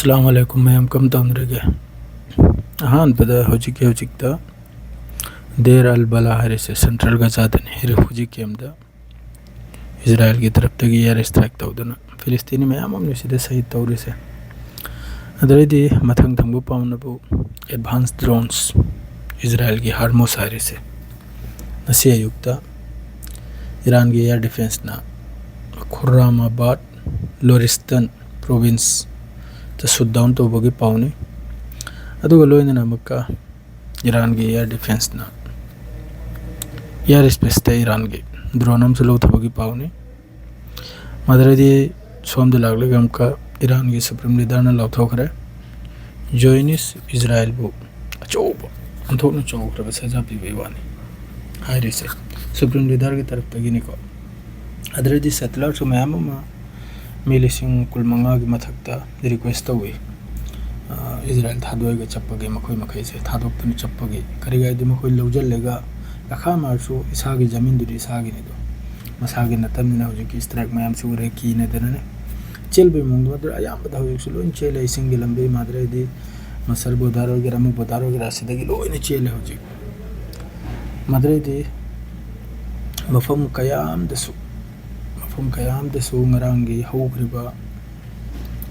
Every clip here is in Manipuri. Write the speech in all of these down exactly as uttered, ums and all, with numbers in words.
ꯑꯁꯂꯥꯃꯨ ꯑꯂꯥꯏꯀꯨꯝ ꯃꯌꯥꯝ, ꯀꯝ ꯇꯧꯅꯔꯤꯒꯦ? ꯑꯍꯥꯟꯕꯗ ꯍꯧꯖꯤꯛꯀꯤ ꯍꯧꯖꯤꯛꯇ ꯗꯦꯔ ꯑꯜ ꯕꯂꯥ ꯍꯥꯏꯔꯤꯁꯦ, ꯁꯦꯟꯇ꯭ꯔꯦꯜ ꯒꯖꯥꯗꯅꯤ, ꯔꯤꯐ꯭ꯌꯨꯖꯤ ꯀꯦꯝꯗ ꯏꯖꯔꯥꯌꯦꯜꯒꯤ ꯇꯔꯞꯇꯒꯤ ꯑꯦꯌꯔ ꯏꯁꯇ꯭ꯔꯥꯏꯛ ꯇꯧꯗꯨꯅ ꯐꯤꯂꯤꯁꯇꯤꯅꯤ ꯃꯌꯥꯝ ꯑꯃꯅꯤ ꯁꯤꯗ ꯁꯍꯤꯗ ꯇꯧꯔꯤꯁꯦ꯫ ꯑꯗꯨꯗꯩꯗꯤ ꯃꯊꯪ ꯊꯪꯕ ꯄꯥꯎꯅꯕꯨ ꯑꯦꯗꯚꯥꯟꯁ ꯗ꯭ꯔꯣꯟꯁ ꯏꯖꯔꯥꯌꯦꯜꯒꯤ ꯍꯥꯔꯃꯣꯁ ꯍꯥꯏꯔꯤꯁꯦ, ꯉꯁꯤ ꯑꯌꯨꯛꯇ ꯏꯔꯥꯟꯒꯤ ꯑꯦꯌꯔ ꯗꯤꯐꯦꯟꯁꯅ ꯈꯨꯔꯥꯃꯥꯕꯥꯗ ꯂꯣꯔꯤꯁꯇꯟ ꯄ꯭ꯔꯣꯚꯤꯟꯁꯇ ꯁꯨꯠ ꯗꯥꯎꯟ ꯇꯧꯕꯒꯤ ꯄꯥꯎꯅꯤ꯫ ꯑꯗꯨꯒ ꯂꯣꯏꯅꯅ ꯑꯃꯨꯛꯀ ꯏꯔꯥꯟꯒꯤ ꯑꯦꯌꯔ ꯗꯤꯐꯦꯟꯁꯅ ꯑꯦꯌꯔ ꯁ꯭ꯄꯦꯁꯇ ꯏꯔꯥꯟꯒꯤ ꯗ꯭ꯔꯣꯟ ꯑꯃꯁꯨ ꯂꯧꯊꯕꯒꯤ ꯄꯥꯎꯅꯤ꯫ ꯃꯗꯨꯗꯩꯗꯤ ꯁꯣꯝꯗ ꯂꯥꯛꯂꯒ ꯑꯃꯨꯛꯀ ꯏꯔꯥꯟꯒꯤ ꯁꯨꯄ꯭ꯔꯤꯝ ꯂꯤꯗꯔꯅ ꯂꯥꯎꯊꯣꯛꯈ꯭ꯔꯦ, ꯖꯣꯏꯅꯤꯁ ꯏꯖꯔꯥꯌꯦꯜꯕꯨ ꯑꯆꯧꯕ, ꯑꯣꯟꯊꯣꯛꯅ ꯆꯥꯎꯈ꯭ꯔꯕ ꯁꯖꯥ ꯄꯤꯕꯒꯤ ꯋꯥꯅꯤ ꯍꯥꯏꯔꯤꯁꯦ, ꯁꯨꯄ꯭ꯔꯤꯝ ꯂꯤꯗꯔꯒꯤ ꯇꯔꯞꯇꯒꯤꯅꯤꯀꯣ꯫ ꯑꯗꯨꯗꯩꯗꯤ ꯁꯦꯇꯂꯔꯁꯨ ꯃꯌꯥꯝ ꯑꯃ, ꯃꯤ ꯂꯤꯁꯤꯡ ꯀꯨꯟꯃꯉꯥꯒꯤ ꯃꯊꯛꯇ ꯔꯤꯀ꯭ꯋꯦꯁ ꯇꯧꯏ, ꯑ, ꯏꯖꯔꯥꯌꯦꯜ ꯊꯥꯗꯣꯛꯑꯒ ꯆꯠꯄꯒꯤ, ꯃꯈꯣꯏ ꯃꯈꯩꯁꯦ ꯊꯥꯗꯣꯛꯇꯨꯅ ꯆꯠꯄꯒꯤ꯫ ꯀꯔꯤꯒꯤ ꯍꯥꯏꯗꯤ ꯃꯈꯣꯏ ꯂꯧꯁꯤꯜꯂꯒ ꯂꯈꯥ ꯃꯥꯔꯁꯨ ꯏꯁꯥꯒꯤ ꯖꯃꯤꯟꯗꯨꯗꯤ ꯏꯁꯥꯒꯤꯅꯤꯗꯣ, ꯃꯁꯥꯒꯤ ꯅꯠꯇꯕꯅꯤꯅ ꯍꯧꯖꯤꯛꯀꯤ ꯏꯁꯇ꯭ꯔꯥꯏꯛ ꯃꯌꯥꯝꯁꯨ ꯎꯔꯦ, ꯀꯤꯅꯗꯅꯅꯦ꯫ ꯆꯦꯟꯕꯒꯤ ꯃꯑꯣꯡꯗꯣ ꯑꯗꯨ ꯑꯌꯥꯝꯕꯗ ꯍꯧꯖꯤꯛꯁꯨ ꯂꯣꯏ ꯆꯦꯜꯂꯦ, ꯏꯁꯤꯡꯒꯤ ꯂꯝꯕꯤ, ꯃꯥꯗ꯭ꯔꯦꯗꯤ ꯃꯁꯔ ꯕꯣꯔꯗꯔ ꯑꯣꯏꯒꯦꯔꯥ, ꯑꯃ ꯕꯣꯔꯗꯔ ꯑꯣꯏꯒꯦꯔꯥ, ꯁꯤꯗꯒꯤ ꯂꯣꯏꯅ ꯆꯦꯜꯂꯦ ꯍꯧꯖꯤꯛ꯫ ꯃꯗꯨꯗꯩꯗꯤ ꯃꯐꯝ ꯀꯌꯥ ꯑꯃꯗꯁꯨ, ꯃꯐꯝ ꯀꯌꯥ ꯑꯃꯗꯁꯨ ꯉꯔꯥꯡꯒꯤ ꯍꯧꯈ꯭ꯔꯤꯕ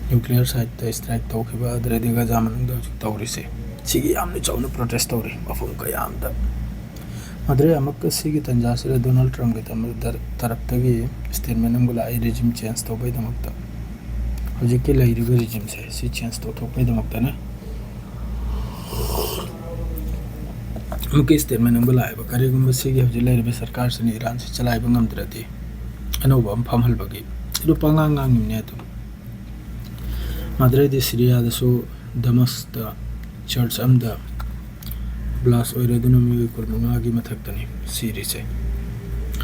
ꯅ꯭ꯌꯨꯀ꯭ꯂꯤꯌꯔ ꯁꯥꯏꯠꯇ ꯏꯁꯇ꯭ꯔꯥꯏꯛ ꯇꯧꯈꯤꯕ, ꯑꯗꯨꯗꯩꯗꯤ ꯒꯖꯥ ꯃꯅꯨꯡꯗ ꯍꯧꯖꯤꯛ ꯇꯧꯔꯤꯁꯦ, ꯁꯤꯒꯤ ꯌꯥꯝꯅ ꯆꯥꯎꯅ ꯄ꯭ꯔꯣꯇꯦꯁ ꯇꯧꯔꯤ ꯃꯐꯝ ꯀꯌꯥ ꯑꯃꯗ꯫ ꯃꯗꯨꯗꯩ ꯑꯃꯨꯛꯀ ꯁꯤꯒꯤ ꯇꯟꯖꯥꯁꯤꯗ ꯗꯣꯅꯥꯜꯗ ꯇ꯭ꯔꯝꯞꯀꯤ ꯇꯝ-, ꯗꯔ-, ꯇꯔꯞꯇꯒꯤ ꯁ꯭ꯇꯦꯠꯃꯦꯟ ꯑꯃꯒ ꯂꯥꯛꯏ, ꯔꯤꯖꯤꯝ ꯆꯦꯟꯖ ꯇꯧꯕꯩꯗꯃꯛꯇ꯫ ꯍꯧꯖꯤꯛꯀꯤ ꯂꯩꯔꯤꯕ ꯔꯤꯖꯤꯝꯁꯦ ꯁꯤ ꯆꯦꯟꯖ ꯇꯧꯊꯣꯛꯄꯩꯗꯃꯛꯇꯅꯦ꯫ ꯑꯃꯨꯛꯀ ꯁ꯭ꯇꯦꯠꯃꯦꯟ ꯑꯃꯒ ꯂꯥꯛꯑꯦꯕ, ꯀꯔꯤꯒꯨꯝꯕ ꯁꯤꯒꯤ ꯍꯧꯖꯤꯛ ꯂꯩꯔꯤꯕ ꯁꯔꯀꯥꯔꯁꯤꯅ ꯏꯔꯥꯟꯁꯤ ꯆꯂꯥꯏꯕ ꯉꯝꯗ꯭ꯔꯗꯤ ꯑꯅꯧꯕ ꯑꯃ ꯐꯝꯍꯜꯕꯒꯤ꯫ ꯑꯗꯨ ꯄꯉꯥꯡ ꯉꯥꯡꯉꯤꯕꯅꯦ ꯑꯗꯨꯝ꯫ ꯃꯗꯨꯗꯩꯗꯤ ꯁꯤꯔꯤꯌꯥꯗꯁꯨ ꯗꯃꯁꯇ ꯆꯔꯆ ꯑꯃꯗ ꯕ꯭ꯂꯥꯁ ꯑꯣꯏꯔꯦ, ꯑꯗꯨꯅ ꯃꯤꯑꯣꯏ ꯀꯨꯟꯃꯉꯥꯒꯤ ꯃꯊꯛꯇꯅꯤ ꯁꯤꯔꯤꯁꯦ꯫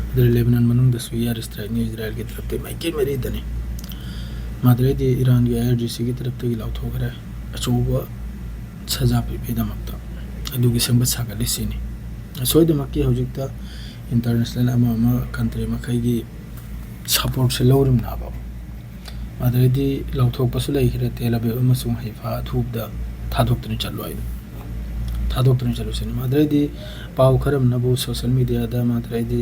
ꯑꯗꯨꯗ ꯂꯦꯕꯅꯟ ꯃꯅꯨꯡꯗꯁꯨ ꯑꯦꯌꯔ ꯏꯁꯇ꯭ꯔꯥꯏꯛꯅꯤ ꯏꯖꯔꯥꯌꯦꯜꯒꯤ ꯇꯔꯞꯇꯒꯤ ꯃꯥꯏꯀꯩ ꯃꯔꯤꯗꯅꯤ꯫ ꯃꯗꯨꯗꯩꯗꯤ ꯏꯔꯥꯟꯒꯤ ꯑꯥꯏ ꯑꯥꯔ ꯖꯤ ꯁꯤꯒꯤ ꯇꯔꯞꯇꯒꯤ ꯂꯥꯎꯊꯣꯛꯈ꯭ꯔꯦ, ꯑꯆꯧꯕ ꯁꯖꯥ ꯄꯤꯕꯒꯤꯗꯃꯛꯇ꯫ ꯑꯗꯨꯒꯤ ꯁꯦꯝꯒꯠ ꯁꯥꯒꯠꯂꯤꯁꯤꯅꯤ꯫ ꯑꯁꯣꯏꯗꯃꯛꯀꯤ ꯍꯧꯖꯤꯛꯇ ꯏꯟꯇꯔꯅꯦꯁꯅꯦꯜ ꯑꯃ ꯑꯃ ꯀꯟꯇ꯭ꯔꯤ ꯃꯈꯩꯒꯤ ꯁꯄꯣꯔꯠꯁꯦ ꯂꯧꯔꯤꯕꯅꯦꯕ꯫ ꯑꯗꯩꯗꯤ ꯂꯧꯊꯣꯛꯄꯁꯨ ꯂꯩꯈ꯭ꯔꯦ, ꯇꯦꯜ ꯑꯕꯤꯕ ꯑꯃꯁꯨꯡ ꯍꯩꯐꯥ ꯑꯊꯨꯕꯗ ꯊꯥꯗꯣꯛꯇꯨꯅ ꯆꯠꯂꯣ ꯍꯥꯏꯅ, ꯊꯥꯗꯣꯛꯇꯨꯅ ꯆꯠꯂꯨ ꯁꯤꯅꯤ꯫ ꯑꯗꯩꯗꯤ ꯄꯥꯎ ꯈꯔ ꯑꯃꯅꯕꯨ ꯁꯣꯁꯦꯜ ꯃꯦꯗꯤꯌꯥꯗ, ꯑꯗꯩꯗꯤ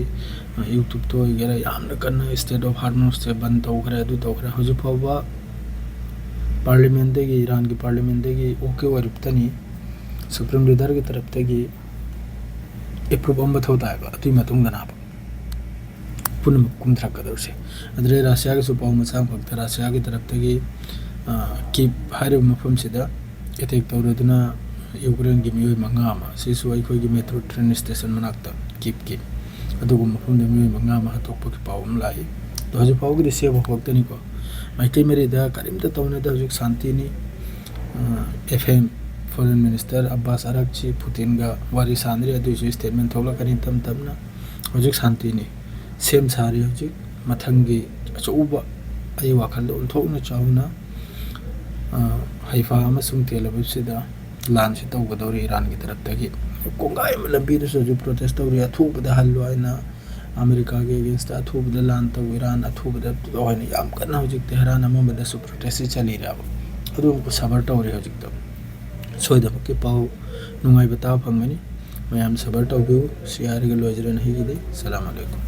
ꯌꯨꯇ꯭ꯌꯨꯕꯇ ꯑꯣꯏꯒꯦꯔꯥ, ꯌꯥꯝꯅ ꯀꯟꯅ ꯁ꯭ꯇꯦꯠ ꯑꯣꯐ ꯍꯥꯔꯃꯣꯁꯁꯦ ꯕꯟ ꯇꯧꯈ꯭ꯔꯦ, ꯑꯗꯨ ꯇꯧꯈ꯭ꯔꯦ꯫ ꯍꯧꯖꯤꯛ ꯐꯥꯎꯕ ꯄꯥꯔꯂꯤꯃꯦꯟꯗꯒꯤ, ꯏꯔꯥꯟꯒꯤ ꯄꯥꯔꯂꯤꯃꯦꯟꯗꯒꯤ ꯑꯣꯀꯦ ꯑꯣꯏꯔꯤꯕꯇꯅꯤ꯫ ꯁꯨꯄ꯭ꯔꯤꯝ ꯂꯤꯗꯔꯒꯤ ꯇꯔꯞꯇꯒꯤ ꯑꯦꯄ꯭ꯔꯨꯞ ꯑꯃ ꯃꯊꯧ ꯇꯥꯏꯕ, ꯑꯗꯨꯒꯤ ꯃꯇꯨꯡꯗꯅꯦꯕ ꯄꯨꯝꯅꯃꯛ ꯀꯨꯝꯊꯔꯛꯀꯗꯧꯔꯤꯁꯦ꯫ ꯑꯗꯨꯗꯩ ꯔꯁꯤꯌꯥꯒꯤꯁꯨ ꯄꯥꯎ ꯃꯆꯥ ꯑꯃꯈꯛꯇ, ꯔꯁꯤꯌꯥꯒꯤ ꯇꯔꯞꯇꯒꯤ, ꯑ, ꯀꯤꯞ ꯍꯥꯏꯔꯤꯕ ꯃꯐꯝꯁꯤꯗ ꯑꯦꯇꯦꯛ ꯇꯧꯔꯗꯨꯅ ꯌꯨꯀ꯭ꯔꯦꯟꯒꯤ ꯃꯤꯑꯣꯏ ꯃꯉꯥ ꯑꯃ, ꯁꯤꯁꯨ ꯑꯩꯈꯣꯏꯒꯤ ꯃꯦꯇ꯭ꯔꯣ ꯇ꯭ꯔꯦꯟ ꯁ꯭ꯇꯦꯁꯟ ꯃꯅꯥꯛꯇ ꯀꯤꯞꯀꯤ, ꯑꯗꯨꯒꯨꯝꯕ ꯃꯐꯝꯗ ꯃꯤꯑꯣꯏ ꯃꯉꯥ ꯑꯃ ꯍꯥꯠꯇꯣꯛꯄꯒꯤ ꯄꯥꯎ ꯑꯃ ꯂꯥꯛꯏ꯫ ꯑꯗꯣ ꯍꯧꯖꯤꯛ ꯐꯥꯎꯕꯒꯤꯗꯤ ꯁꯦꯐ ꯈꯛꯇꯅꯤꯀꯣ꯫ ꯃꯩꯇꯩ ꯃꯔꯤꯗ ꯀꯔꯤꯝꯇ ꯇꯧꯅꯗꯦ, ꯍꯧꯖꯤꯛ ꯁꯥꯟꯇꯤꯅꯤ꯫ ꯑ, ꯑꯦꯐ ꯑꯦꯝ, ꯐꯣꯔꯦꯟ ꯃꯤꯅꯤꯁꯇꯔ ꯑꯕꯥꯁ ꯑꯔꯛꯆꯤ ꯄꯨꯇꯤꯟꯒ ꯋꯥꯔꯤ ꯁꯥꯟꯅꯔꯤ, ꯑꯗꯨꯏꯁꯨ ꯁ꯭ꯇꯦꯠꯃꯦꯟ ꯊꯣꯛꯂꯛꯀꯅꯤ ꯇꯞ ꯇꯞꯅ꯫ ꯍꯧꯖꯤꯛ ꯁꯥꯟꯇꯤꯅꯤ, ꯁꯦꯝ ꯁꯥꯔꯤ꯫ ꯍꯧꯖꯤꯛ ꯃꯊꯪꯒꯤ ꯑꯆꯧꯕ, ꯑꯩ ꯋꯥꯈꯜꯗ ꯑꯣꯟꯊꯣꯛꯅ ꯆꯥꯎꯅ, ꯑ, ꯍꯩꯐꯥ ꯑꯃꯁꯨꯡ ꯇꯦꯜ ꯑꯕꯤꯕꯁꯤꯗ ꯂꯥꯟꯁꯤ ꯇꯧꯒꯗꯧꯔꯤ ꯏꯔꯥꯟꯒꯤ ꯇꯔꯞꯇꯒꯤ꯫ ꯀꯣꯡꯒꯥꯏ ꯑꯃ ꯂꯝꯕꯤꯗꯁꯨ ꯍꯧꯖꯤꯛ ꯄ꯭ꯔꯣꯇꯦꯁ ꯇꯧꯔꯤ, ꯑꯊꯨꯕꯗ ꯍꯜꯂꯨ ꯍꯥꯏꯅ, ꯑꯃꯦꯔꯤꯀꯥꯒꯤ ꯑꯦꯒꯦꯟꯁꯇ ꯑꯊꯨꯕꯗ ꯂꯥꯟ ꯇꯧ, ꯏꯔꯥꯟ ꯑꯊꯨꯕꯗ ꯇꯧ ꯍꯥꯏꯅ ꯌꯥꯝ ꯀꯟꯅ ꯍꯧꯖꯤꯛ ꯇꯦꯍꯔꯥꯟ ꯑꯃ ꯑꯃꯗꯁꯨ ꯄ꯭ꯔꯣꯇꯦꯁꯁꯤ ꯆꯠꯂꯤꯔꯦꯕ꯫ ꯑꯗꯨ ꯑꯃꯨꯛꯀ ꯁꯕꯔ ꯇꯧꯔꯤ ꯍꯧꯖꯤꯛꯇ꯫ ꯁꯣꯏꯗꯅꯃꯛꯀꯤ ꯄꯥꯎ ꯅꯨꯡꯉꯥꯏꯕ ꯇꯥꯕ ꯐꯪꯒꯅꯤ꯫ ꯃꯌꯥꯝ ꯁꯕꯔ ꯇꯧꯕꯤꯌꯨ꯫ ꯁꯤ ꯍꯥꯏꯔꯒ ꯂꯣꯏꯖꯔꯦ ꯉꯁꯤꯒꯤꯗꯤ꯫ ꯁꯂꯥꯝ ꯑꯂꯩꯀꯨꯝ꯫